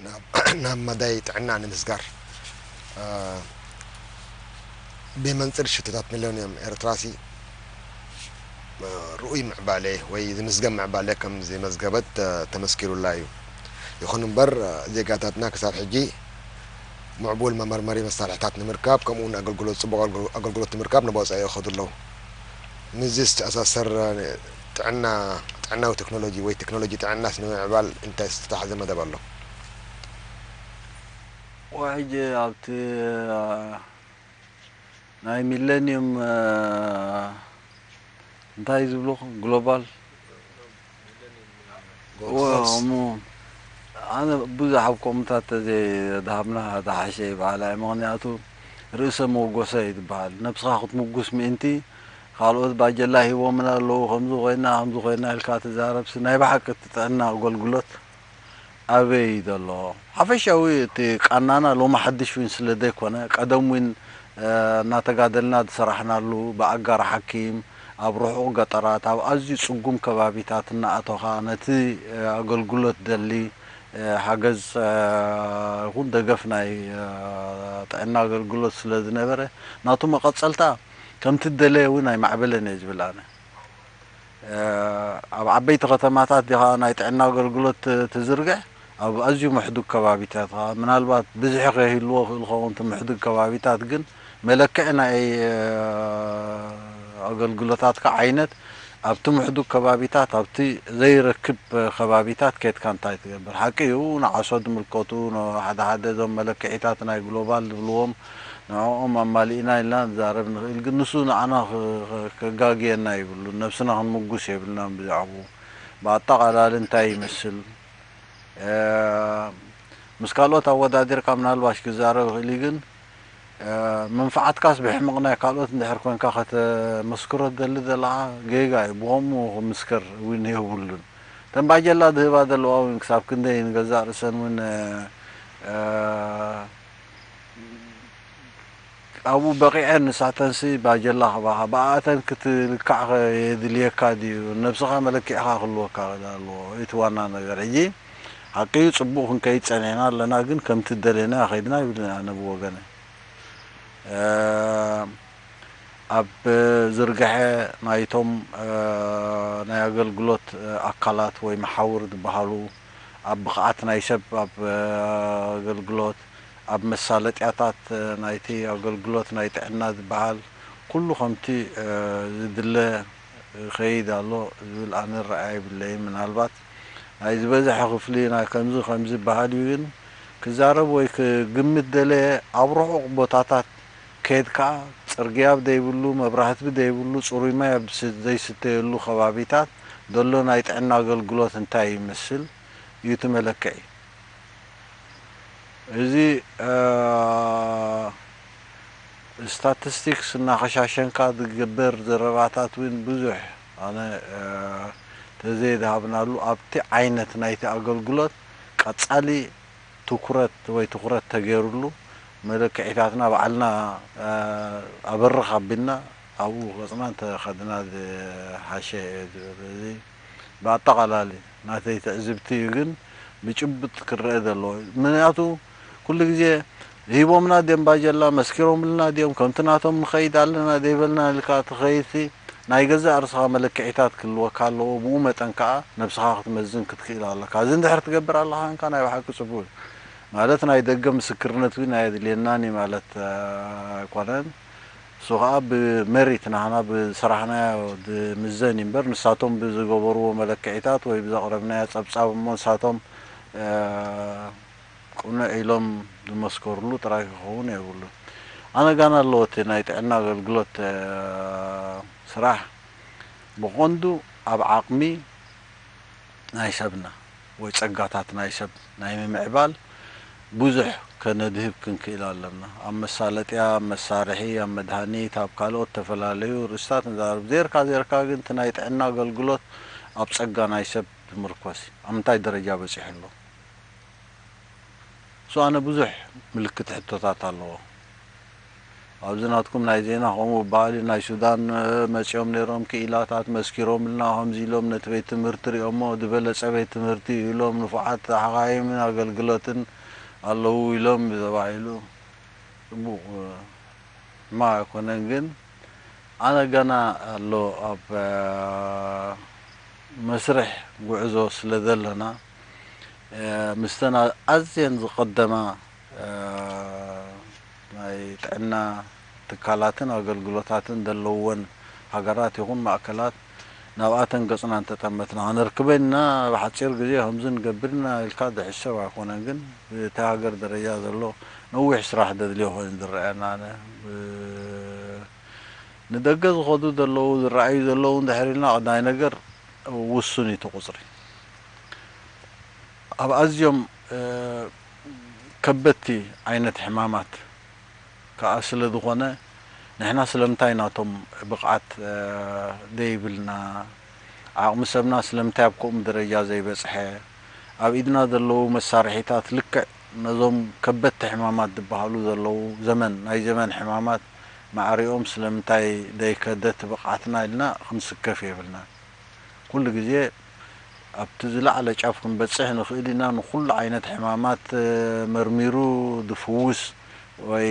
ናብ መዳይ ጥዕና ንምስጋር ብመንፅር ሽቶታት ሚለኒየም ኤርትራሲ ርኡይ ምዕባለ ወይ ዝምዝገብ ምዕባለ ከም ዘመዝገበት ተመስኪሩላ እዩ። ይኹን እምበር ዜጋታትና ክሳብ ሕጂ ምዕቡል መመርመሪ መሳርሕታት ንምርካብ ከምኡውን ኣገልግሎት ፅቡቕ ኣገልግሎት ንምርካብ ናብ ወፃኢ ይኸዱ ኣለዉ። ምስዚ ዝተኣሳሰር ጥዕና ጥዕናዊ ቴክኖሎጂ ወይ ቴክኖሎጂ ጥዕናስ ንምምዕባል እንታይ ዝተታሕዘ መደብ ኣሎ? ሕጂ ኣብቲ ናይ ሚለኒየም እንታይ ዝብሉ ግሎባል ኣነ ብዙሕ ኣብ ከምኡታት ተዘይዳሃብና ዝሓሸ ይበሃል። ምኽንያቱ ርእሰ መጎሰ እዩ ዝበሃል። ነብስኻ ክትምጉስ ምእንቲ ካልኦት ባጀላ ሂቦምና ኣለዉ ከምዚ ኮይና ከምዚ ኮይና ኢልካ ትዛረብሲ ናይ ብሓቂ እቲ ጥዕና ኣገልግሎት ኣበይ እዩ ዘሎ? ሓፈሻዊ እቲ ቃናና ሎሚ ሓድሽ እውን ስለ ዘይኮነ ቀደም እውን እናተጋደልና ዝሰራሕናሉ ብኣጋር ሓኪም ኣብ ርሑቕ ገጠራት ኣብ ኣዝዩ ጽጉም ከባቢታት እናኣቶኻ ነቲ ኣገልግሎት ደሊ ሓገዝ ይኹን ደገፍ ናይ ጥዕና ኣገልግሎት ስለ ዝነበረ ናቱ መቐጸልታ ከምቲ ደለየ እውን ኣይማዕበለን እየ ዝብል ኣነ። ኣብ ዓበይቲ ከተማታት ዲኻ ናይ ጥዕና ኣገልግሎት ትዝርግሕ ኣብ ኣዝዩ ምሕዱግ ከባቢታት ምናልባት ብዝሒ ከይህልዎ ክእል ኸውን እቲ ምሕዱግ ከባቢታት ግን መለክዒ ናይ ኣገልግሎታትካ ዓይነት ኣብቲ ምሕዱግ ከባቢታት ኣብቲ ዘይረክብ ከባቢታት ከድካ እንታይ ትገብር ሓቂ እዩ ንዓሶ ዝምልከቱ ሓደ ሓደ እዞም መለክዒታት ናይ ግሎባል ዝብልዎም ንዕኦም ኣማሊእና ኢልና ንዛረብ ንኽእል ግን ንሱ ንዓና ከጋግየና ይብሉን ነብስና ክንምጉስ የብልናን ብዛዕብኡ ብኣጠቓላሊ እንታይ ይመስል ምስ ካልኦት ኣወዳዲርካ ምናልባሽ ክዛረብ ይኽእል እዩ ግን መንፍዓትካስ ብሕምቕ ናይ ካልኦት እንድሕር ኮንካ ከተመስክሮ ትደሊ ዘለኻ ጌጋ እዩ ብኸምኡ ክምስከር እውን የብሉን እተን ባጀላ ዝህባ ዘለዋ እውን ክሳብ ክንደይ ንገዛእ ርእሰን እውን ኣብኡ በቂዐን ንሳተንሲ ባጀላ ክባኻ ብኣኣተን ክትልካዕ የድልየካ ድዩ ነብስኻ መለኪዕኻ ክህልወካ ኣለዎ እቲ ዋና ነገር ሕጂ ሓቂ እዩ ጽቡቕ ክንከይድ ጸኒሕና ኣለና ግን ከምቲ ደለና ከይድና ይብል ኣነ ብወገነ ኣብ ዝርግሐ ናይቶም ናይ ኣገልግሎት ኣካላት ወይ መሓውር ዝበሃሉ ኣብ ብቕዓት ናይ ሰብ ኣብ ኣገልግሎት ኣብ መሳለጥያታት ናይቲ ኣገልግሎት ናይ ጥዕና ዝበሃል ኩሉ ከምቲ ዝድለ ይኸይድ ኣሎ ዝብል ኣነ ረኣያ ይብለይን ምናልባት ናይ ዝበዝሐ ክፍሊ ናይ ከምዚ ከምዚ በሃል እዩ ግን ክዛረብ ወይ ክግምት ደለየ ኣብ ርሑቕ ቦታታት ከይድካ ጽርግያ ብደይብሉ መብራህቲ ብደይብሉ ጽሩይ ማይ ኣብ ዘይስተየሉ ከባቢታት ዘሎ ናይ ጥዕና ኣገልግሎት እንታይ ይመስል እዩ እቲ መለክዒ። እዚ ስታቲስቲክስ እናኸሻሸንካ ዝግበር ዘረባታት እውን ብዙሕ ኣነ ተዘይድሃብናሉ ኣብቲ ዓይነት ናይቲ ኣገልግሎት ቀጻሊ ትኩረት ወይ ትኩረት ተገይሩሉ መለክዒታትና ባዕልና ኣበርኽ ኣቢልና ኣብኡ ገፅና እንተኸድና ዝሓሸ እየ ዝብል። እዚ ብኣጠቓላሊ ናተይ ትዕዝብቲ እዩ፣ ግን ብጭብጥ ክረአ ዘለዎ እዩ። ምኽንያቱ ኩሉ ግዜ ሂቦምና ድዮም ባጀላ፣ መስኪሮምልና ድዮም፣ ከምቲ ናቶም ንኸይድ ኣለና ዘይበልና ኢልካ ትኸይድሲ ናይ ገዛእ ርእስኻ መለክዒታት ክህልወካ ኣለዎ። ብኡ መጠን ከኣ ነብስኻ ክትመዝን ክትክእል ኣለካ። እዚ እንድሕር ትገብር ኣለኻ እንካ ናይ ብሓቂ ጽቡቕ እዩ። ማለት ናይ ደገ ምስክርነት እውን ኣየድልየናን እዩ ማለት ኣይኮነን። እሱ ከኣ ብመሪት ናህና ብሰራሕናዮ ዝምዘን እዩ እምበር ንሳቶም ብዝገበርዎ መለክዒታት ወይ ብዘቕረብናዮ ጸብጻብ እሞ ንሳቶም ቅኑዕ ኢሎም ዝመስከርሉ ጥራይ ክኸውን የብሉን። ኣነ ጋና ኣለዎ እቲ ናይ ጥዕና ኣገልግሎት ስራሕ ብቐንዱ ኣብ ዓቕሚ ናይ ሰብና ወይ ጸጋታት ናይ ሰብ ናይ ምምዕባል ብዙሕ ከነድህብ ክንክእል ኣለና። ኣብ መሳለጥያ፣ ኣብ መሳርሒ፣ ኣብ መድሃኒት፣ ኣብ ካልኦት ተፈላለዩ ርእስታት ንዛረብ። ዜርካ ዜርካ ግን እቲ ናይ ጥዕና ኣገልግሎት ኣብ ጸጋ ናይ ሰብ ዝምርኮስ እዩ። ኣብ ምንታይ ደረጃ በጺሑ ኣሎ? እሱ ኣነ ብዙሕ ምልክት ሕቶታት ኣለዎ። ኣብዚ ናትኩም ናይ ዜና ከምኡ በሃሊ ናይ ሱዳን መጺኦም ነይሮም ክኢላታት መስኪሮምልና ከምዚ ኢሎም ነቲ ቤት ትምህርቲ ሪኦሞ ዝበለጸ ቤት ትምህርቲ ኢሎም ንፉዓት ሓኻይምን ኣገልግሎትን ኣለዉ ኢሎም ተባሂሉ። ጽቡቕ ሕማቕ ኣይኮነን ግን ኣነ ገና ኣሎ ኣብ መስርሕ ጉዕዞ ስለ ዘለና ምስተን ኣዝየን ዝቐደማ ናይ ጥዕና ትካላትን ኣገልግሎታትን ዘለውወን ሃገራት ይኹን ማእከላት ናብኣተን ገጽና እንተጠመትና ከነርክበን ኢና። ብሓጺር ግዜ ከምዚ ንገብር ኢና ኢልካ ዝሕሰብ ኣይኮነን ግን ብቲ ሃገር ደረጃ ዘሎ ነዊሕ ስራሕ ዘድልዮ ኮይኑ ዝረኣየና ኣነ ንደገ ዝኸዱ ዘለዉ ዝረኣዩ ዘለዉ እንድሕር ኢልና ቀዳይ ነገር ውሱን እዩ እቲ ቁፅሪ ኣብ ኣዝዮም ከበድቲ ዓይነት ሕማማት ከዓ ስለ ዝኾነ ንሕና ስለምንታይ ናቶም ብቕዓት ዘይብልና ዓቕሚ ሰብና ስለምንታይ ኣብ ከምኡ ደረጃ ዘይበፅሐ ኣብ ኢድና ዘለዉ መሳርሒታት ልክዕ ነዞም ከበድቲ ሕማማት ዝበሃሉ ዘለዉ ዘመን ናይ ዘመን ሕማማት ማዕሪኦም ስለምንታይ ዘይከደ እቲ ብቕዓትና ኢልና ክንስከፍ የብልና። ኩሉ ግዜ ኣብቲ ዝለዓለ ጫፍ ክንበፅሕ ንኽእል ኢና። ንኹሉ ዓይነት ሕማማት መርሚሩ ዝፍውስ ወይ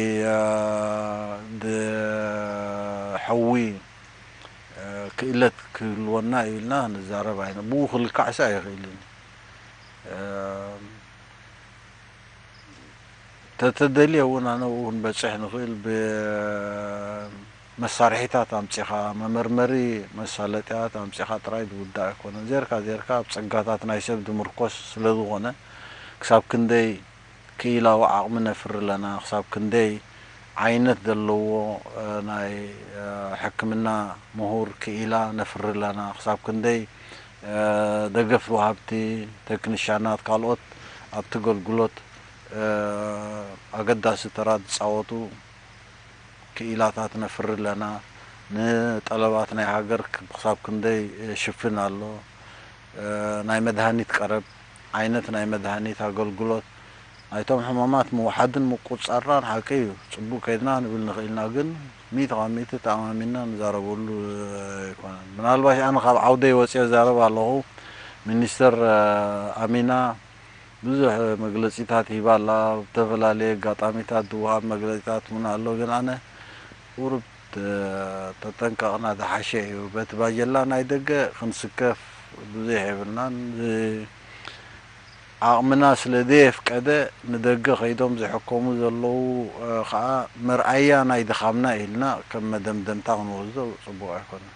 ዝሐዊ ክእለት ክህልወና እዩ ኢልና ንዛረብ ኣይነ ብኡ ክልካዕሲ ኣይኽእልን። ተተደልየ እውን ኣነ ብኡ ክንበፅሕ ንኽእል ብመሳርሒታት ኣምፂኻ መመርመሪ መሳለጥያት ኣምፂኻ ጥራይ ዝውዳእ ኣይኮነን። ዜርካ ዜርካ ኣብ ፀጋታት ናይ ሰብ ዝምርኮስ ስለ ዝኾነ ክሳብ ክንደይ ክኢላዊ ዓቕሚ ነፍሪ ኣለና፣ ክሳብ ክንደይ ዓይነት ዘለዎ ናይ ሕክምና ምሁር ክኢላ ነፍሪ ኣለና፣ ክሳብ ክንደይ ደገፍ ወሃብቲ፣ ተክኒሻናት፣ ካልኦት ኣብቲ ኣገልግሎት ኣገዳሲ ተራ ዝፃወቱ ክኢላታት ነፍሪ ኣለና። ንጠለባት ናይ ሃገር ክሳብ ክንደይ ሽፍን ኣሎ። ናይ መድሃኒት ቀረብ፣ ዓይነት ናይ መድሃኒት ኣገልግሎት፣ ናይቶም ሕማማት ምውሓድን ምቁፅፃርናን ሓቂ እዩ ፅቡቅ ከይድና ንብል ንኽእልና ግን ሚእቲ ካብ ሚእቲ ተኣማሚንና ንዛረበሉ ኣይኮነን። ምናልባሽ ኣነ ካብ ዓውደይ ወፅየ ዛረብ ኣለኹ። ሚኒስተር ኣሚና ብዙሕ መግለፂታት ሂባ ኣላ። ብተፈላለየ ኣጋጣሚታት ዝወሃብ መግለፂታት እውን ኣሎ። ግን ኣነ ቁሩብ ተጠንቀቕና ዝሓሸ እዩ። በቲ ባጀላ ናይ ደገ ክንስከፍ ብዙሕ የብልናን። ዓቕምና ስለ ዘየፍቀደ ንደገ ከይዶም ዝሕከሙ ዘለዉ ከዓ መርኣያ ናይ ድኻምና ኢልና ከም መደምደምታ ክንወስዶ ፅቡቕ ኣይኮነን።